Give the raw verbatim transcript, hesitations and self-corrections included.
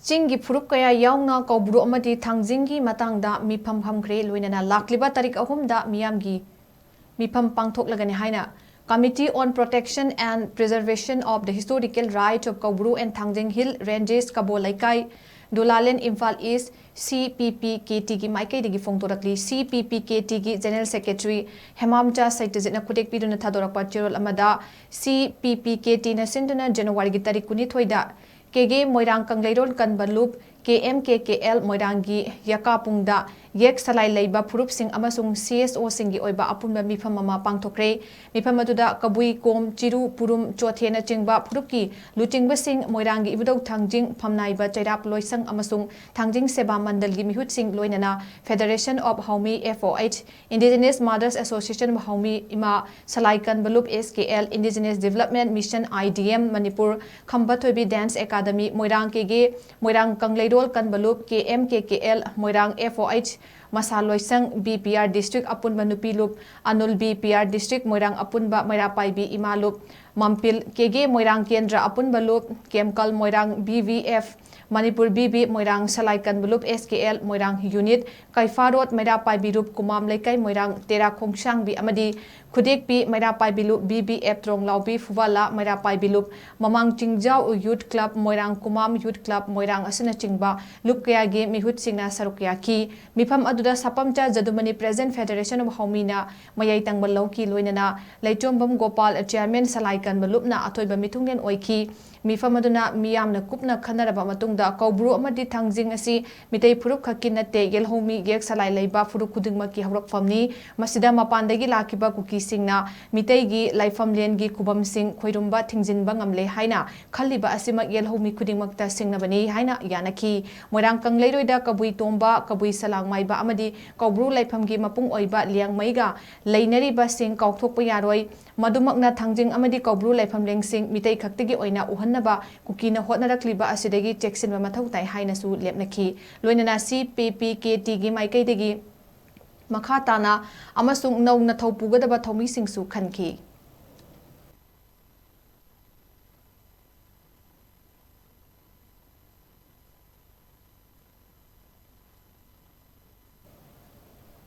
ꯆꯤꯡꯒꯤ ꯐꯨꯔꯨꯞ ꯀꯌꯥ ꯌꯥꯎꯅ ꯀꯧꯕ꯭ꯔꯨ ꯑꯃꯗꯤ ꯊꯥꯡꯖꯤꯡꯒꯤ ꯃꯇꯥꯡꯗ ꯃꯤꯐꯝ ꯐꯝꯈ꯭ꯔꯦ꯫ ꯂꯣꯏꯅꯅ ꯂꯥꯛꯂꯤꯕ ꯇꯥꯔꯤꯛ ꯑꯍꯨꯝꯗ ꯃꯤꯌꯥꯝꯒꯤ ꯃꯤꯐꯝ ꯄꯥꯡꯊꯣꯛꯂꯒꯅꯤ ꯍꯥꯏꯅ Committee on Protection and Preservation of the Historical Rights of Kaubru and Thangjing Hill Ranges, ꯀꯕꯣ ꯂꯩꯀꯥꯏ, ꯗꯨꯂꯥꯂꯦꯟ, ꯏꯝꯐꯥꯜ ꯏꯁ, C P P K T ꯒꯤ ꯃꯥꯏꯀꯩꯗꯒꯤ ꯐꯣꯡꯗꯣꯔꯛꯂꯤ꯫ C P P K T ꯒꯤ General Secretary ꯍꯦꯃꯥꯝꯆꯥ ꯁꯩꯇꯖꯤꯠꯅ ꯈꯨꯗꯦꯛ ꯄꯤꯗꯨꯅ ꯊꯥꯗꯣꯔꯛꯄ ꯆꯦꯔꯣꯜ ꯑꯃꯗ, C P P K T ꯅ ꯁꯤꯟꯗꯨꯅ January ꯒꯤ ꯇꯥꯔꯤꯛ ꯀꯨꯟꯅꯤꯊꯣꯏꯗ ꯀꯦꯒꯦ ꯃꯣꯏꯔꯥꯡ ꯀꯪꯂꯩꯔꯣꯜ ꯀꯟꯕ ꯂꯨꯞ, K M K K L ꯃꯣꯏꯔꯥꯡꯒꯤ ꯌꯀꯥꯄꯨꯡꯗ ꯌꯦꯛ ꯁꯂꯥꯏ ꯂꯩꯕ ꯐꯨꯔꯨꯞꯁꯤꯡ ꯑꯃꯁꯨꯡ C S O ꯁꯤꯡꯒꯤ ꯑꯣꯏꯕ ꯑꯄꯨꯟꯕ ꯃꯤꯐꯝ ꯑꯃ ꯄꯥꯡꯊꯣꯛꯈ꯭ꯔꯦ꯫ ꯃꯤꯐꯝ ꯑꯗꯨꯗ ꯀꯕꯨꯏ ꯀꯣꯝ, ꯆꯤꯔꯨ, ꯄꯨꯔꯨꯝ, ꯆꯣꯊꯦꯅꯆꯤꯡꯕ ꯐꯨꯔꯨꯞꯀꯤ ꯂꯨꯆꯤꯡꯕꯁꯤꯡ, ꯃꯣꯏꯔꯥꯡꯒꯤ ꯏꯕꯨꯙꯧ ꯊꯥꯡꯖꯤꯡ ꯐꯝꯅꯥꯏꯕ ꯆꯩꯔꯥꯛ ꯂꯣꯏꯁꯪ ꯑꯃꯁꯨꯡ ꯊꯥꯡꯖꯤꯡ ꯁꯦꯕꯥ ꯃꯟꯗꯜꯒꯤ ꯃꯤꯍꯨꯠꯁꯤꯡ, ꯂꯣꯏꯅꯅ Federation of Haumi F O H, Indigenous Mothers Association Haumi, ꯏꯃꯥ ꯁꯂꯥꯏ ꯀꯟꯕ ꯂꯨꯞ S K L, Indigenous Development Mission I D M, Manipur ꯈꯝꯕ ꯊꯣꯏꯕꯤ Dance Academy, ꯃꯣꯏꯔꯥꯡ ꯀꯦꯒꯦ ꯃꯣꯏꯔꯥꯡ ꯀꯪꯂꯩꯔꯣꯜ ꯀꯟꯕ ꯂꯨꯞ, K M K K L ꯃꯣꯏꯔꯥꯡ, F O H ꯃꯁꯥ ꯂꯣꯏꯁꯪ, B P R District ꯑꯄꯨꯟꯕ ꯅꯨꯄꯤ ꯂꯨꯞ, Avul B P R District ꯃꯣꯏꯔꯥꯡ ꯑꯄꯨꯟꯕ ꯃꯩꯔꯥ ꯄꯥꯏꯕꯤ ꯏꯃꯥ ꯂꯨꯞ, ꯃꯝꯄꯤꯜ ꯀꯦꯒꯦ ꯃꯣꯏꯔꯥꯡ ꯀꯦꯟꯗ꯭ꯔ ꯑꯄꯨꯟꯕ ꯂꯨꯞ, ꯀꯦꯝꯀꯜ ꯃꯣꯏꯔꯥꯡ B V F, Manipur B B ꯃꯣꯏꯔꯥꯡ ꯁꯂꯥꯏ ꯀꯟꯕ ꯂꯨꯞ S K L ꯃꯣꯏꯔꯥꯡ unit, ꯀꯩꯐꯥ ꯔꯣꯗ ꯃꯩꯔꯥ ꯄꯥꯏꯕꯤ ꯂꯨꯞ, ꯀꯨꯃꯥꯝ ꯂꯩꯀꯥꯏ ꯃꯣꯏꯔꯥꯡ ꯇꯦꯔꯥ ꯈꯣꯡꯁꯥꯡꯕꯤ ꯑꯃꯗꯤ ꯈꯨꯗꯦꯛꯄꯤ ꯃꯩꯔꯥ ꯄꯥꯏꯕꯤ ꯂꯨꯞ, B B F ꯇ꯭ꯔꯣꯡꯂꯥꯎꯕꯤ ꯐꯨꯕꯥꯂꯥ ꯃꯩꯔꯥ ꯄꯥꯏꯕꯤ ꯂꯨꯞ, ꯃꯃꯥꯡ ꯆꯤꯡꯖꯥꯎ Youth Club ꯃꯣꯏꯔꯥꯡ, ꯀꯨꯃꯥꯝ Youth Club ꯃꯣꯏꯔꯥꯡ ꯑꯁꯤꯅꯆꯤꯡꯕ ꯂꯨꯞ ꯀꯌꯥꯒꯤ ꯃꯤꯍꯨꯠꯁꯤꯡꯅ ꯁꯔꯨꯛ ꯌꯥꯈꯤ꯫ ꯃꯤꯐꯝ ꯑꯗꯨꯗ ꯁꯥꯄꯝꯆꯥ ꯖꯗꯨꯃꯅꯤ, President, Federation of Haumi ꯅ ꯃꯌꯥꯏ ꯇꯪꯕ ꯂꯧꯈꯤ, ꯂꯣꯏꯅꯅ ꯂꯩꯆꯣꯝꯕꯝ ꯒꯣꯄꯥꯜ, Chairman, ꯁꯂꯥꯏ ꯀꯟꯕ ꯂꯨꯞꯅ ꯑꯊꯣꯏꯕ ꯃꯤꯊꯨꯡꯂꯦꯟ ꯑꯣꯏꯈꯤ꯫ ꯃꯤꯐꯝ ꯑꯗꯨꯅ ꯃꯤꯌꯥꯝꯅ ꯀꯨꯞꯅ ꯈꯟꯅꯔꯕ ꯃꯇꯨꯡꯗ ꯀꯧꯕ꯭ꯔꯨ ꯑꯃꯗꯤ ꯊꯥꯡꯖꯤꯡ ꯑꯁꯤ ꯃꯤꯇꯩ ꯐꯨꯔꯨꯞ ꯈꯛꯀꯤ ꯅꯠꯇꯦ, ꯌꯦꯜꯍꯧꯃꯤ, ꯌꯦꯛ ꯁꯂꯥꯏ ꯂꯩꯕ ꯐꯨꯔꯨꯞ ꯈꯨꯗꯤꯡꯃꯛꯀꯤ ꯍꯧꯔꯛꯐꯝꯅꯤ꯫ ꯃꯁꯤꯗ ꯃꯄꯥꯟꯗꯒꯤ ꯂꯥꯛꯈꯤꯕ ꯀꯨꯀꯤꯁꯤꯡꯅ ꯃꯤꯇꯩꯒꯤ ꯂꯥꯏꯐꯝꯂꯦꯟꯒꯤ ꯈꯨꯕꯝꯁꯤꯡ ꯈꯣꯏꯔꯨꯝꯕ ꯊꯤꯡꯖꯤꯟꯕ ꯉꯝꯂꯦ ꯍꯥꯏꯅ ꯈꯜꯂꯤꯕ ꯑꯁꯤꯃꯛ ꯌꯦꯜꯍꯧꯃꯤ ꯈꯨꯗꯤꯡꯃꯛꯇ ꯁꯤꯡꯅꯕꯅꯤ ꯍꯥꯏꯅ ꯌꯥꯅꯈꯤ꯫ ꯃꯣꯏꯔꯥꯡ ꯀꯪꯂꯩꯔꯣꯏꯗ ꯀꯕꯨꯏ ꯇꯣꯝꯕ, ꯀꯕꯨꯏ ꯁꯂꯥꯡ ꯃꯥꯏꯕ ꯑꯃꯗꯤ ꯀꯧꯕ꯭ꯔꯨ ꯂꯥꯏꯐꯝꯒꯤ ꯃꯄꯨꯡ ꯑꯣꯏꯕ ꯂꯤꯌꯥꯡꯃꯩꯒ ꯂꯩꯅꯔꯤꯕꯁꯤꯡ ꯀꯥꯎꯊꯣꯛꯄ ꯌꯥꯔꯣꯏ꯫ ꯃꯗꯨꯃꯛꯅ ꯊꯥꯡꯖꯤꯡ ꯑꯃꯗꯤ ꯀꯧꯕ꯭ꯔꯨ ꯂꯥꯏꯐꯝꯂꯦꯟꯁꯤꯡ ꯃꯤꯇꯩ ꯈꯛꯇꯒꯤ ꯑꯣꯏꯅ ꯎꯍꯟꯅꯕ ꯀꯨꯀꯤꯅ ꯍꯣꯠꯅꯔꯛꯂꯤꯕ ꯑꯁꯤꯗꯒꯤ ꯆꯦꯛꯁꯤꯟꯕ ꯃꯊꯧ ꯇꯥꯏ ꯍꯥꯏꯅꯁꯨ ꯂꯦꯞꯅꯈꯤ꯫ ꯂꯣꯏꯅꯅ C P P K T ꯒꯤ ꯃꯥꯏꯀꯩꯗꯒꯤ ꯃꯈꯥ ꯇꯥꯅ ꯑꯃꯁꯨꯡ ꯅꯧꯅ ꯊꯧ ꯄꯨꯒꯗꯕ ꯊꯧꯃꯤꯁꯤꯡꯁꯨ ꯈꯟꯈꯤ꯫